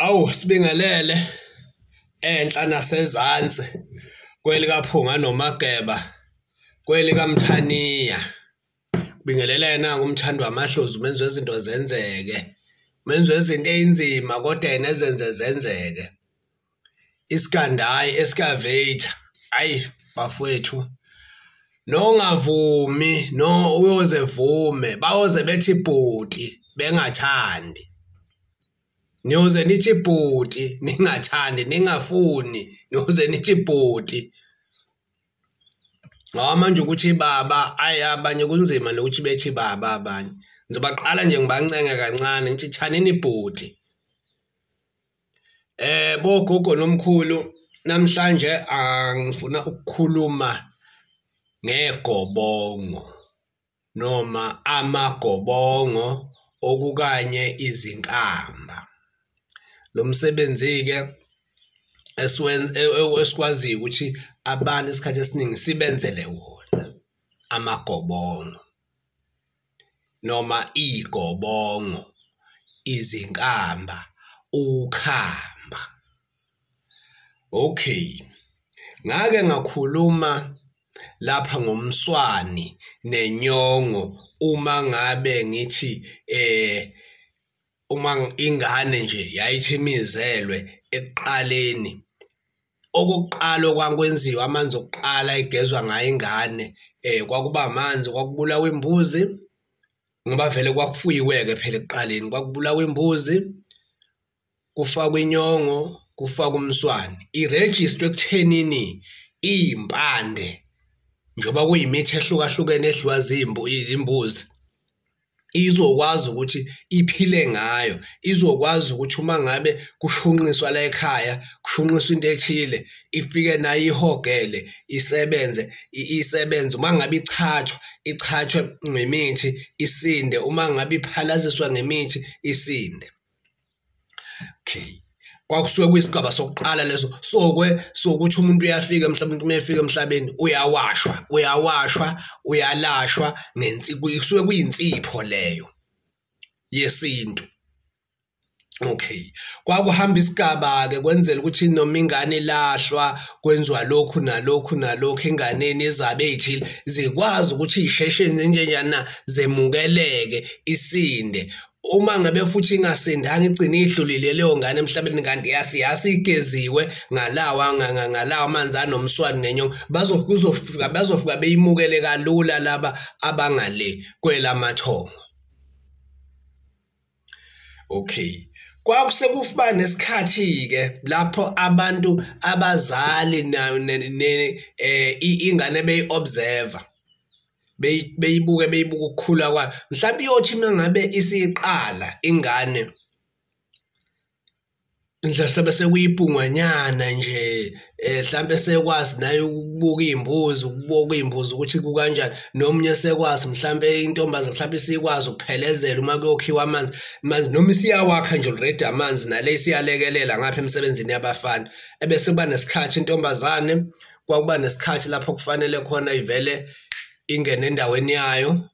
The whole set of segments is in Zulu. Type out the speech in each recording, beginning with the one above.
Awu sibingelele enhla nasezansi kwelikaPhunga noMageba kwelikaMthaniya. Kubingelele yena ngumthandi wamahlozi umenzi wezinto zenzeke, umenzi wezinto ey'nzima kodwa yena ezenze zenzeke. Isigandayi excavator, hhayi bafowethu, nongavumi no uyoze vume bayoze bethi bhuti bengathandi. Niyoze nithi bhuti ningathandi ningafuni, niyoze nithi bhuti. Ngoba manje ukuthi baba, ayi abanye kunzima nokuthi bethi baba abanye. Ngizobaqala nje ngibancenge kancane ngithi thanini bhuti. Bogogo nomkhulu, namhlanje angifuna ukukhuluma ngegobongo noma amagobongo okukanye izinkamba. Lo msebenzi-ke esikwaziyo ukuthi abantu isikhathi esiningi sibenzele wona, amagobongo noma igobongo, izinkamba, ukhamba. Okay, ngake ngakhuluma lapha ngomswani nenyongo uma ngabe ngithi uma ingane nje yayithi imizelwe ekuqaleni, okokuqala okwakwenziwa amanzi okuqala egezwa ngayo ingane kwakuba amanzi, kwakubulawa imbuzi ngoba vele kwakufuyiwe-ke phela ekuqaleni, kwakubulawa imbuzi, kufakwe inyongo, kufakwe umswani. Irejistwe ekuthenini iy'mpande njengoba kuyimithi ehlukahlukene edliwa imbuzi, izokwazi ukuthi iphile ngayo, izokwazi ukuthi uma ngabe kushunqiswa la ekhaya, kushunqiswa into ethile, ifike nayo ihogele, isebenze, isebenze. Uma ngabe ichathwa, ichathwe ngemithi isinde, uma ngabe iphalaziswa ngemithi isinde. Okay. Kwakusuke kuyisigaba sokuqala leso sokuthi umuntu uyafika mhlawumbe uma efika emhlabeni uyawashwa, uyawashwa, uyalashwa ngensipho, kusuke kuyinsipho leyo yesintu. Okay. Kwakuhamba isigaba-ke kwenzela ukuthi noma ingane ilahlwa kwenziwa lokhu nalokhu nalokhu enganeni izabe ey'thile zikwazi ukuthi y'sheshe njenjana zemukeleke isinde. Uma ngabe futhi ingasindanga igcine idlulile leyo ngane emhlabeni kanti yasigeziwe ngalawa ngalawa amanzi anomswani nenyongo, bazofika beyimukele kalula laba abangale kwelamathongo. Okay. Kwakusekuba nesikhathi-ke lapho abantu abazali ingane beyi-observe-a, beyibuke beyibuka ukukhula kwayo. Mhlawumbe iyothi uma ngabe isiqala ingane mhlawumbe sekuyibhungwanyana nje, mhlampe sekwazi naye ukubuka iy'mbuzi, ukubuka iy'mbuzi ukuthi kukanjani, nomunye sekwazi mhlampe intombaze mhlampe isikwazi ukuphelezela uma kuyokhiwa amanzi, amanzi noma isiyawakha nje already amanzi nale isiyalekelela ngapha emsebenzini yabafana. Ebese kuba nesikhathi intombazane, kwakuba nesikhathi lapho kufanele khona ivele ingene endaweni yayo,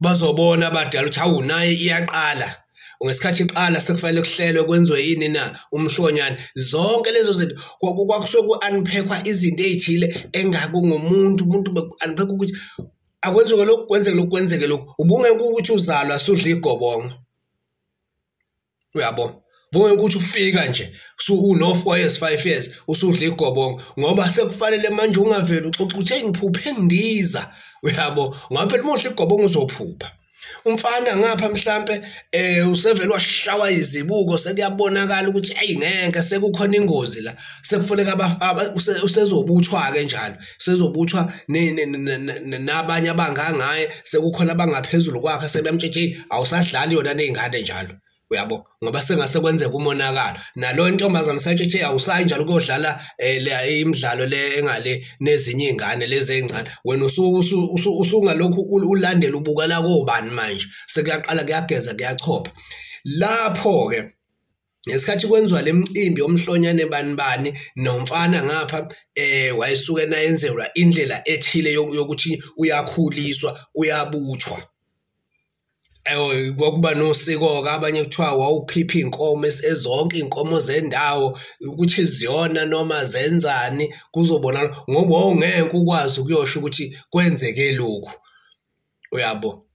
bazobona abadala ukuthi hawu naye iyaqala. Ngesikhathi iqala sekufanele kuhlelwe kwenziwe yini na, umhlonyane, zonke lezo zinto kwakusuke ku-unpack-wa izinto ey'thile engakungomuntu, umuntu beku-unpack-wa ukuthi akwenzeke lokhu, kwenzeke lokhu, kwenzeke lokhu. Ubungeke ukuthi uzalwa sudla igobongo, uyabo? Ubungeke ukuthi ufika nje uno-4 years, 5 years usudla igobongo, ngoba sekufanele manje ungaveli uxoxe ukuthi hey ngiphuphe ngidiza, uyabo? Ngoba phela uma udla igobongo uzophupha. Umfana ngapha mhlampe usevele washawa izibuko, sekuyabonakala ukuthi ayi ngeke sekukhona ingozi la, sekufuneka usezobuthwa-ke njalo, sezobuthwa nabanye abangangaye, sekukhona abangaphezulu kwakhe sebeyamtshela hey awusadlali yona ney'ngane njalo, uyabo? Ngoba sengase kwenzeka umonakalo. Nalo intombazane sayitshe awusayi njalo ukuyodlala imidlalo le engale nezinye iy'ngane lezi ey'ncane, wena usungalokhu ulandela ubukela kobani manje, sekuyaqala kuyageza kuyachopha. Lapho-ke ngesikhathi kwenziwa le mcimbi yomhlonyane bani bani nomfana ngapha wayesuke nayenzelwa indlela ethile yokuthi uyakhuliswa, uyabuthwa. Kwakuba nosiko-ke, abanye kuthiwa wawukhipha iy'nkomo ezonke iy'nkomo zendawo ukuthi ziyona noma zenzani kuzobonakala, ngoba wawungeke ukwazi ukuyosho ukuthi kwenzeke lokhu, uyabo.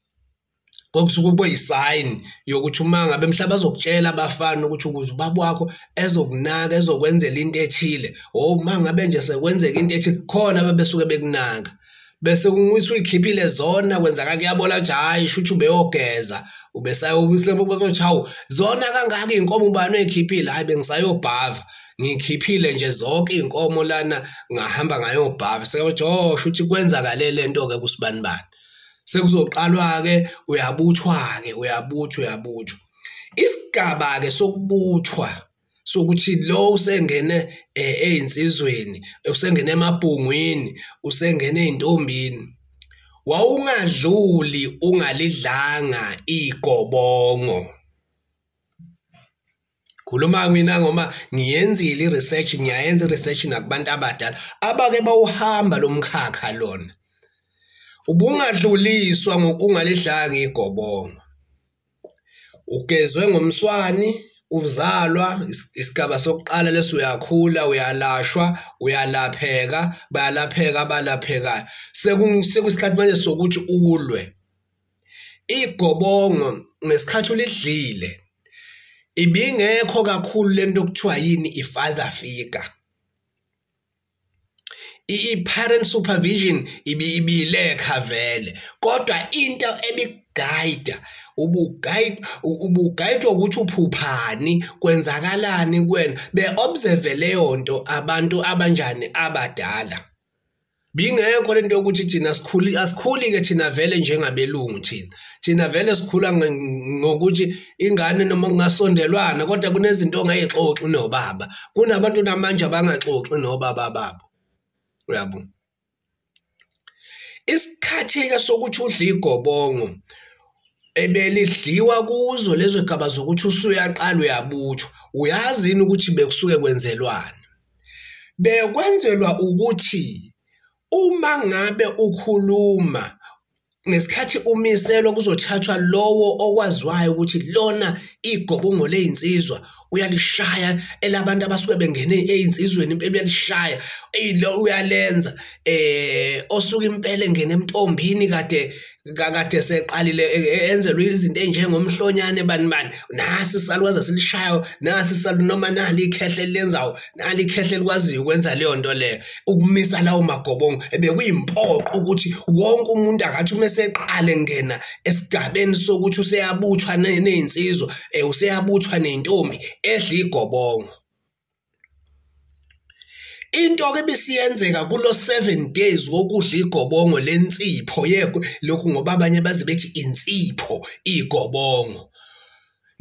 Kwakusuke kuyisayini yokuthi uma ngabe mhlawumbe bazokutshela abafana ukuthi ukuze ubaba wakho ezokunaka ezokwenzela into ethile, uma ngabe nje sekwenzeka into ethile khona ababesuke bekunaka. Bese uthi uyikhiphile zona kwenzakala kuyabona ukuthi hhayi shuthi ubeyogeza, ubesayobuse hawu zona kangaka iy'nkomo ubani oyikhiphile, hhayi bengisayobhava ngiyikhiphile nje zonke iy'nkomo lana ngahamba ngayobhava. Sekuthi oh shuthi kwenzakale le nto-ke kusibanibani. Sekuzoqalwa-ke uyabuthwa-ke, uyabuthwa uyabuthwa. Isigaba-ke sokubuthwa sokuthi lo usengene ey'nsizweni, usengene emabhungwini, usengene ey'ntombini, wawungadluli ungalidlanga igobongo. Khuluma mina ngoba ngiyenzile i-research, ngiyayenza i-research nakubantu abadala abake bawuhamba lo mkhakha lona. Ubungadluliswa ngokungalidlanga igobongo. Ugezwe ngomswani, uzalwa isigaba sokuqala leso, uyakhula, uyalashwa, uyalapheka, bayalapheka abalaphekayo. Sekuyisikhathi manje sokuthi ulwe. Igobongo ngesikhathi ulidlile ibingekho kakhulu lento okuthiwa yini i-father figure. I-parent supervision ibilekha vele, kodwa into ebigayida ubugayidwa ukuthi uphuphani, kwenzakalani kuwena, be-observe leyo nto abantu abanjani abadala. Bingekho lento yokuthi thina asikhuli, asikhuli-ke thina vele njengabelungu thina. Thina vele sikhula ngokuthi ingane noma kungasondelwana, kodwa kunezinto ongayixoxi nobaba. Kunabantu namanje abangaxoxi nobaba babo. Uyabo? Isikhathi-ke sokuthi udle igobongo ebelidliwa kuzo lezo gaba zokuthi usuyaqala uyabuthwa, uyazi yini ukuthi bekusuke kwenzelwani? Bekwenzelwa ukuthi uma ngabe ukhuluma ngesikhathi umiselwa kuzothathwa lowo okwaziwayo ukuthi lona igobongo leyinsizwa uyalishaya, elabantu abasuke bengene eyinsizweni impela uyalishaya, uyalenza, osuke impela engene emntombini kade kakade seqalile enzelwe izinto enjengomhlonyane bani bani, nasi isalukazi silishayo, nasi isalu noma nali ikhehle lenzayo, nali ikhehle likwaziyo ukwenza leyo nto leyo, ukumisa lawo magobongo. Ebekuyimpoqo ukuthi wonke umuntu akathi uma eseqale ngena esigabeni sokuthi useyabuthwa nezinsizwa, useyabuthwa nezintombi, edla igobongo. Into-ke ebisiyenzeka kulo 7 days wokudla igobongo lensipho yekho lokhu, ngoba abanye baze bethi insipho igobongo.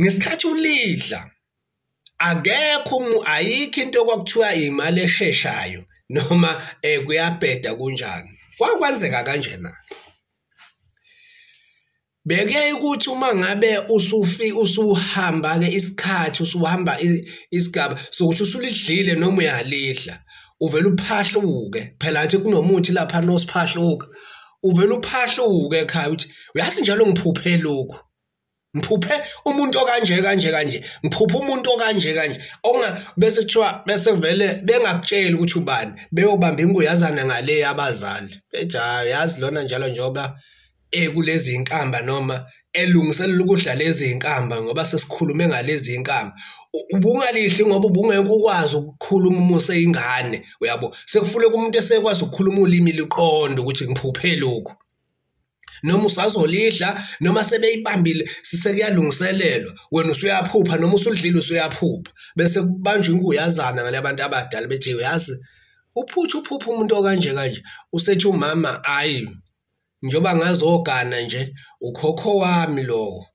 Ngesikhathi ulidla akekho, ayikho into okwakuthiwa imali esheshayo noma kuyabheda kunjani. Kwakwenzeka kanjena. Bekuyaye ukuthi uma ngabe usuhamba-ke isikhathi, usuhamba isigaba sokuthi usulidlile noma uyalidla, uvele uphahluke. Phela nje kunomuthi lapha nosiphahluka, uvele uphahluke ekhaya uthi uyazi njalo ngiphuphe lokhu, ngiphuphe umuntu okanje kanje kanje, ngiphuphe umuntu okanje kanje, bese kuthiwa bese vele bengakutsheli ukuthi ubani, beyobamba inguyazana ngale abazali bethi hayi yazi lona njalo njengoba ekulezi inkamba noma elungiselela ukudla lezi inkamba, ngoba sesikhulume ngalezi inkamba. Ubungalidli ngoba ubungeke ukwazi ukukhuluma uma useyingane, uyabo. Sekufuneka umuntu esekwazi ukukhuluma ulimi liqonde ukuthi ngiphuphe lokhu. Noma usazolidla noma sebeyibambile sekuyalungiselelwa, wena usuyaphupha noma usudlile usuyaphupha, bese kubanjwa inguyazana ngale bantu abadala bethi uyazi uphutha uphupha umuntu okanje kanje, usethi umama ayi njengoba ngazogana nje ukhokho wami lowo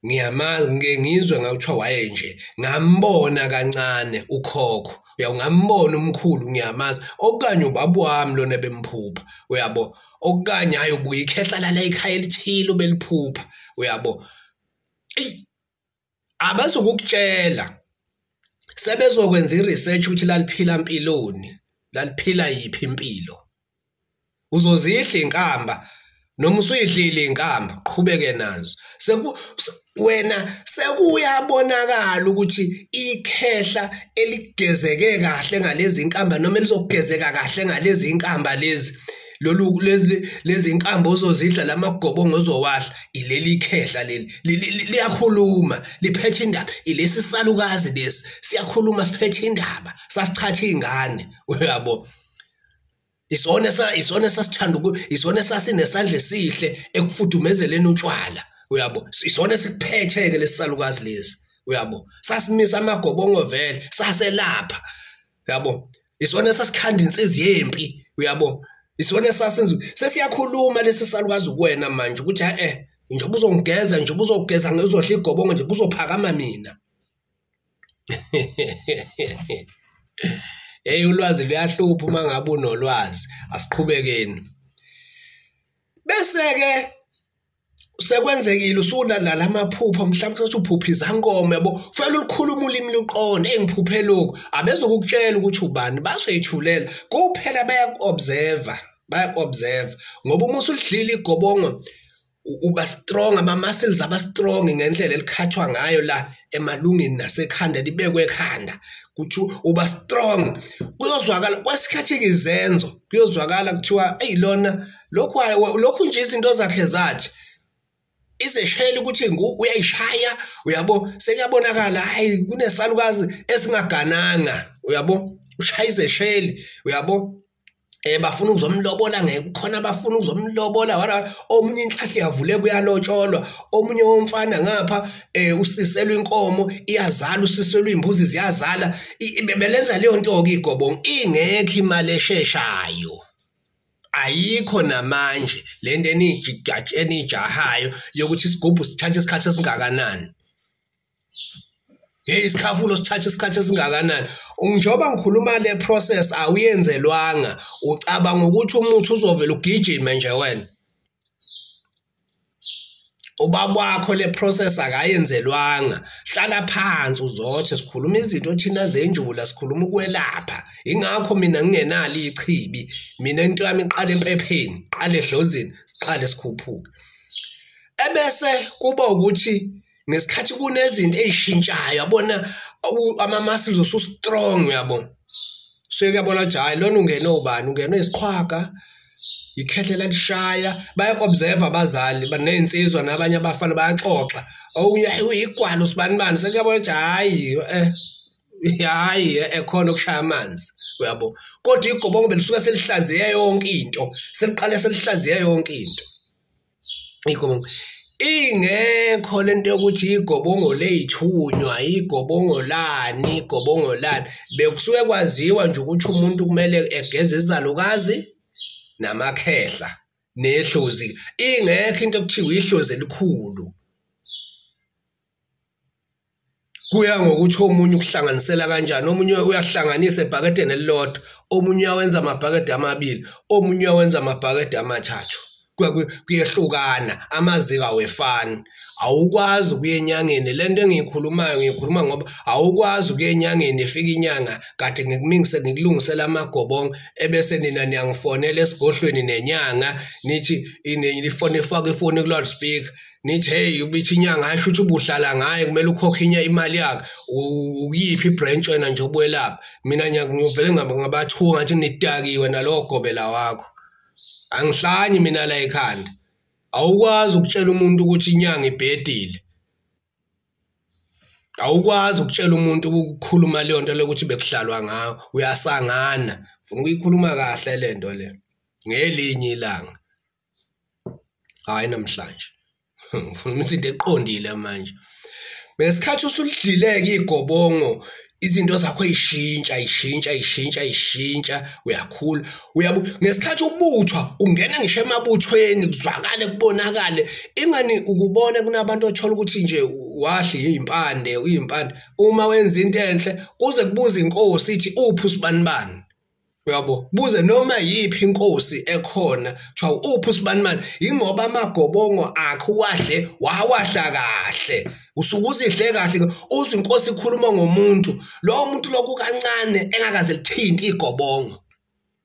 ngiyamazi, ngike ngizwe ngakuthiwa waye nje ngambona kancane ukhokho, uyawungambona umkhulu ngiyamazi, okanye ubaba wami lona bemphupha, uyabo, okanye hayi ubuye ikhehla lala ekhaya elithile ubeliphupha, uyabo. Eyi, abazokukutshela sebezokwenza i-research ukuthi laliphila mpiloni, laliphila yiphi impilo. Uzozidla inkamba Noma usuyidlile inkamba, qhubeke nazo. Wena sekuyabonakala ukuthi ikhehla eligezeke kahle ngalezi inkamba noma elizogezeka kahle ngalezi inkamba lezi, lolu lezi inkambo ozozidla, lamagobongo ozowadla, ileli khehla leli liyakhuluma, liphethe indaba. Ilesi salukazi lesi siyakhuluma, siphethe indaba, sasichatha ingane, uyabo. Isona sasithanda, isona sasinesandla esihle ekufudumezeleni utshwala, uyabo. Isona sikuphetheke lesisalukazi lesi, uyabo. Sasimisa amagobongo vele, saselapha, uyabo. Isona sasikhanda insizi yempi, uyabo. Isona sasenza, sesiyakhuluma lesi salukazi kuwena manje ukuthi njengoba uzongigeza, njengoba uzogeza ngizodla igobongo nje, kuzophakama mina. Hey, ulwazi luyahlupha uma ngabe unolwazi. Asiqhubekeni. Bese ke sekwenzekile usulala amaphupho, mhlawumbe uthi uphupha izangoma, yabo. Kufanele ulikhuluma ulimi luqonde, engiphuphe lokhu. Abezokukutshela ukuthi ubani, bazoyithulela kuphela, bayaku-observe, bayaku-observe. Ngoba uma usulidlile igobongo uba strong, ama-muscles aba strong ngendlela elikhathwa ngayo la emalungeni nasekhanda, libekwe ekhanda, kuthi uba strong. Kuyozwakala kwesikhathi izenzo, kuyozwakala kuthiwa eyi lona lokhu nje izinto zakhe zathi izeshela ukuthi uyayishaya, uyabo. Sekuyabonakala hayi kunesalukazi esingagananga, uyabo, ushaya izesheli, uyabo. Bafuna ukuzomlobola, ngekukhona abafuna ukuzomlobola, omunye inhlahla iyavuleka uyalotsholwa, omunye womfana ngapha usiselwa inkomo iyazala, usiselwa imbuzi ziyazala. Belenza leyo nto ke igobongo, ingekho imali esheshayo, ayikho namanje lento enijahayo yokuthi isigubhu sithathe isikhathi esingakanani. Hey, isikhafulo sithatha isikhathi esingakanani. Njengoba ngikhuluma le process awuyenzelwanga, ucabanga ukuthi umuthi uzovela ugijime nje wena. Ubaba wakho le process akayenzelwanga. Hlala phansi uzothe, sikhuluma izinto thina zenjula, sikhuluma ukwelapha. Ingakho mina ngingenalo ichibi, mina into yami iqala empepheni, iqale edlozini, siqale sikhuphuke. Ebese kuba ukuthi ngesikhathi kunezinto ezishintshayo, yabona ama-muscles usu-strong, uyabona. Seyakubona ukuthi hayi lona ungene ubani, ungene isiqhwaga, ikhehla lishaya. Bayaku-observe abazali banezinsizwa nabanye abafana, bayaxoxa, okunye uyigwala usibani bani. Sekuyabona ukuthi hayi hayi ekhona ukushaya amanzi, uyabo. Kodwa igobongo belisuka selihlaziye yonke into, seliqale selihlaziye yonke into igobongo. Ingekho lento yokuthi igobongo leyithunywa, igobongo lani, igobongo lani. Bekusuke kwaziwa nje ukuthi umuntu kumele egeze izalukazi namakhehla nehlozi. Ingekho into ekuthiwa ihlozi elikhulu. Kuya ngokuthi omunye ukuhlanganisela kanjani, omunye uyahlanganisa ebhakedeni elilodwa, omunye uyawenza amabhakede amabili, omunye uyawenza amabhakede amathathu. Kuyehlukana, amaziko awefani. Awukwazi ukuya enyangeni. Lento engiyikhulumayo ngiyikhuluma ngoba awukwazi ukuya enyangeni, ifika inyanga kade ngikumingise ngikulungisela amagobongo, ebese nina niyangifonela esigodlweni nenyanga, nithi ifoni ifake ifoni ku loudspeaker, nithi hey ubithi inyanga ayisho ukuthi ubuhlala ngaye, kumele ukhokhe imali yakhe, ukuyiphi ibranch wena nje obuyelapha. Mina ngiyovele ngabathuka ngathi nidakiwe nalowo gobela wakho. Angihlanyi mina la ekhanda. Awukwazi ukutshela umuntu ukuthi inyanga ibhedile. Awukwazi ukutshela umuntu ukukhuluma leyo nto lokuthi bekuhlalwa ngayo, uyasangana. Ufuna ukuyikhuluma kahle le nto le ngelinye ilanga, hayi namhlanje. Ngifuna izinto eqondile manje. Ngesikhathi usulidlileke igobongo, izinto zakho ishintsha ishintsha ishintsha ishintsha, uyakhula, uyabu. Ngesikhathi ubuthwa ungena ngisho emabuthweni, kuzwakale kubonakale ingani ukubona kunabantu othola ukuthi nje wahli impande uyimpande. Uma wenza into enhle kuze kubuza inkosi ithi uphi usibanibani, uyabo. Buze noma yiphi inkosi ekhona kuthiwa uphi usibanibani, ingoba amagobongo akhe wadle wawadla kahle, usuke uzidle kahle. Uzwe inkosi ikhuluma ngomuntu, lowo muntu lokhu kancane engakaze lithinte igobongo,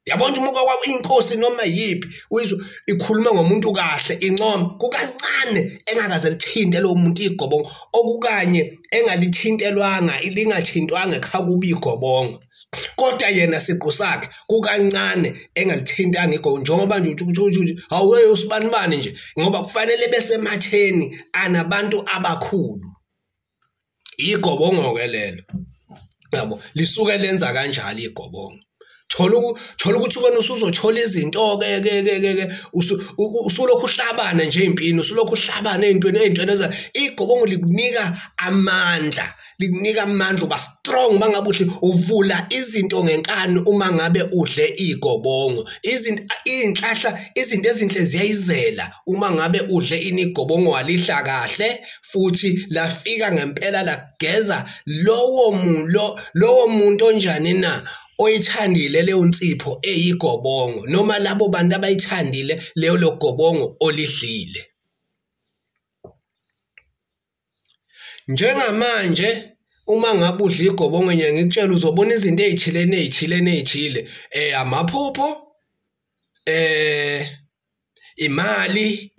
Yabona nje uma inkosi noma yiphi uyizwa ikhuluma ngomuntu kahle incoma, kukancane engakaze lithinte lo muntu igobongo, okukanye engalithintelwanga lingathintwanga ekhaya kuba igobongo. Kodwa yena siqu sakhe kukancane engalithintanga igobongo, njengoba nje uthi hawu usibanibani nje, ngoba kufanele besematheni anabantu abakhulu. Igobongo ke lelo, yabo, lisuke lenza kanjalo igobongo. Thola ukuthi wena usuzothola izinto ke ke ke ke usulokhu uhlabana nje empini, usulokhu uhlabana ey'ntweni. Igobongo likunika amandla, likunika amandla, uba strong mangabe udle, uvula izinto ngenkani uma ngabe udle igobongo. Izinto iy'nhlahla, izinto ezinhle ziyayizela uma ngabe udle igobongo walihla kahle futhi lafika ngempela lageza lowo muntu onjani na oyithandile leyo nsipho eyigobongo, noma labo bantu abayithandile leyo logobongo olidlile. Njengamanje uma ngabe udla igobongo nje ngikutshela uzobona izinto ezithile nezithile nezithile, amaphupho, imali,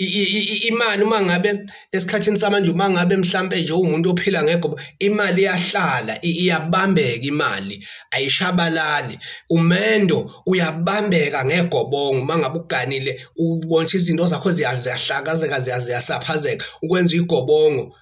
imali uma ngabe esikhathini samanje uma ngabe mhlambe nje umuntu ophila ngegobo, imali iyahlala, iyabambeka imali, ayishabalali. Umendo uyabambeka ngegobongo uma ngabe uganile, ubona izinto zakho ziyahlakazeka, ziyasaphazeka, ukwenza igobongo.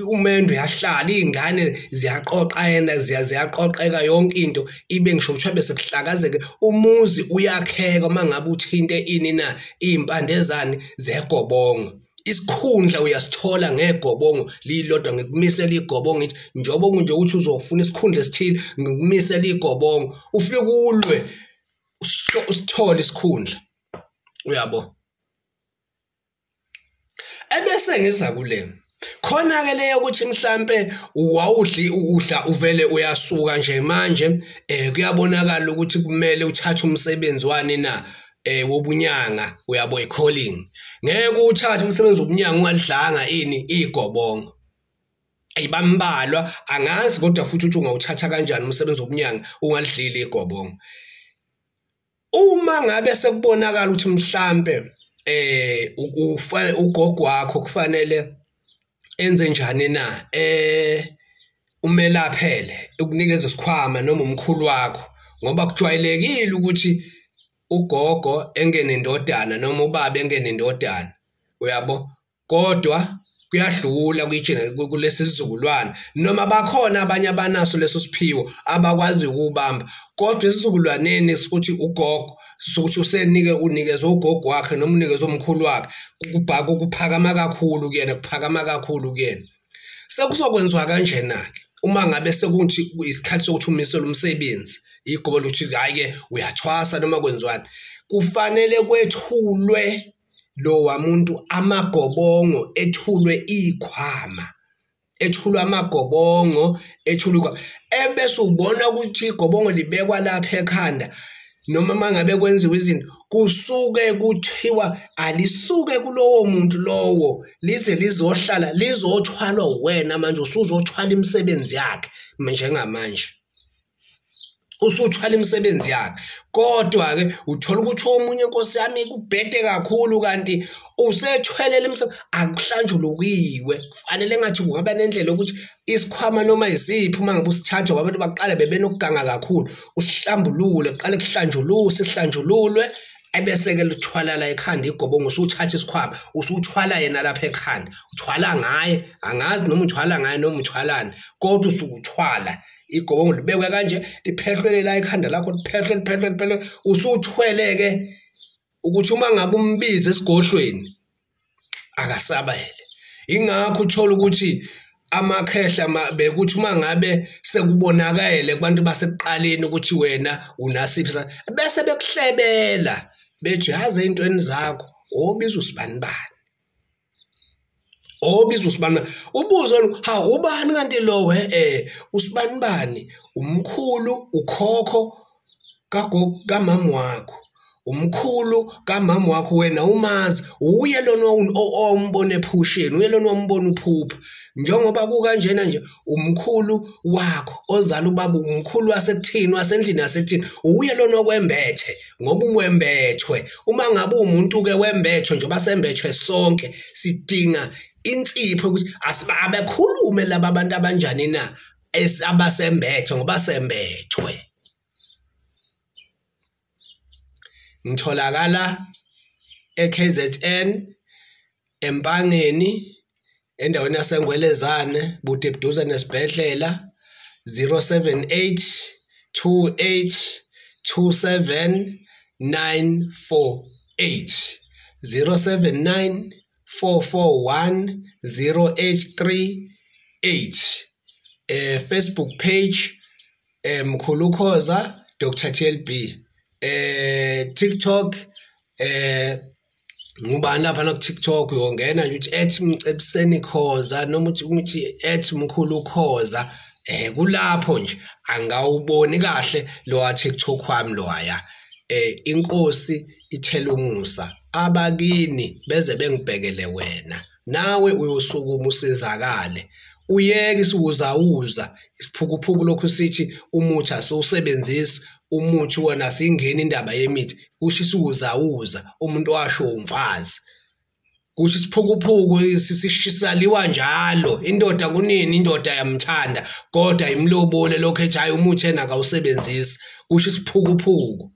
Umendo uyahlala, iy'ngane ziyaqoqa yena, ziyaqoqeka yonke into ibe ngisho kuthiwa bese kuhlakazeke, umuzi uyakheka uma ngabe uthinte ini na iy'mpandezane zegobongo. Isikhundla uyasithola ngegobongo lilodwa, ngikumisela igobongo ngithi njengoba kunje ukuthi uzofuna isikhundla esithile, ngikumisela igobongo, ufike ulwe usithole isikhundla, uyabo. Ebese ngiza kule khona ke leyo ukuthi mhlambe wawudli udla uvele uyasuka nje manje, kuyabonakala ukuthi kumele uthathe umsebenzi wani na wobunyanga, uyabo, i-calling. Ngeke uthathe umsebenzi wobunyanga ungalidlanga ini igobongo. Ayibambalwa, angazi kodwa futhi ukuthi ungawuthatha kanjani umsebenzi wobunyanga ungalidlile igobongo. Uma ngabe sekubonakala ukuthi mhlambe ugogo wakho kufanele enze njani na, umelaphele ukunikeza isikhwama noma umkhulu wakho, ngoba kujwayelekile ukuthi ugogo engene indodana noma ubaba engene indodana, uyabo, kodwa kuyadlula kulesi sizukulwane, noma bakhona abanye abanaso leso siphiwo abakwazi ukubamba, kodwa esizukulwaneni sokuthi ugogo sokuthi usenike unikeze ugogo wakhe noma unikeze umkhulu wakhe, kuphakama kakhulu kuyena, kuphakama kakhulu kuyena. Sekuzokwenziwa kanjena-ke uma ngabe sekuthi isikhathi sokuthi umisele umsebenzi, igobo lokuthi hhayi-ke uyathwasa noma kwenziwani, kufanele kwethulwe lo muntu amagobongo, ethulwe ikhwama, ethulwe amagobongo, ethulwe, ebese ubona ukuthi igobongo libekwa lapha ekhanda, noma mangabe kwenziwa izinto kusuke kuthiwa alisuke kulowo muntu lowo lize lizohlala lizothwalwa wena manje, usuzothwala imisebenzi yakhe njengamanje, usuthwala imisebenzi yakhe. Kodwa ke uthola ukuthi omunye inkosi yami kubhede kakhulu kanti usethwelele imisebenzi, akuhlanjulukiwe. Kufanele ngathi kungaba nendlela yokuthi isikhwama noma isiphi uma ngabe usithatha, ngoba abantu baqale bebenokuganga kakhulu, usihlambulule, kuqale kuhlanjululwe, sihlanjululwe, ebese-ke lithwala la ekhanda igobongo. Usuthatha isikhwama usuthwala yena lapha ekhanda, uthwala ngaye, angazi noma uthwala ngaye noma uthwalani, kodwa usukuthwala igobongo libekwe kanje, liphehlwele la ekhanda lakho, liphehlwe liphehlwe liphehlwe, usuthwele-ke ukuthi uma ngabe umbiza esigodlweni akasabele. Ingakho uthola ukuthi amakhehla bekuthi uma ngabe sekubonakele kubantu basekuqaleni ukuthi wena unasiphi, bese bekuhlebela bethi yazi ey'ntweni zakho obiza usibanibani, obiza usibanibani, ubuze ha ubani kanti lo usibanibani, umkhulu, ukhokho kamama wakho, Umkhulu kamama wakho wena umazi, uye lona owumbona ephusheni, uye lona ombona uphupha. Njengoba kukanjena nje umkhulu wakho ozala ubaba, umkhulu wasekuthini, wasendlini yasekuthini, uye lona okwembethe ngoba uwembethwe. Uma ngabe umuntu ke wembethwe njengoba sembethwe sonke, sidinga insipho ukuthi abekhulume laba abantu abanjani na abasembethe ngoba sembethwe. Ngitholakala eKZN Empangeni endaweni yaseNgwelezane bude buduze nesibhedlela 078 28 27 948 079 441 0838. Facebook page Mkhulu Khoza Dr TLB, TikTok ngubani lapha na TikTok, uyongena nje uthi @Mcebiseni Khoza noma uthi @Mkhulu Khoza, kulapho nje angawuboni kahle lo TikTok wami loya. Inkosi ithela umusa abakini beze bengibhekele wena, nawe uyosukuma usizakale, uyeke isiwuzawuza isiphukuphuku lokhu sithi umuthi asiwusebenzisi, umuthi wona singena indaba yemithi, kusho isiwuzawuza umuntu washo umfazi, kusho isiphukuphuku sisishaliswa njalo. Indoda kunini, indoda yamthanda kodwa imlobole lokho ethi hayi umuthi yena akawusebenzisi, kusho isiphukuphuku.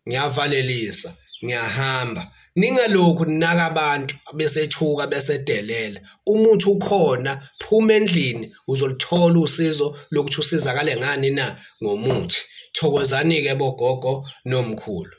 Ngiyavalelisa, ngiyahamba. Ningalokhu ninaka abantu besethuka besedelela. Umuthi ukhona, phuma endlini uzolithola usizo lokuthi usizakale ngani na ngomuthi. Thokozani ke bogogo nomkhulu.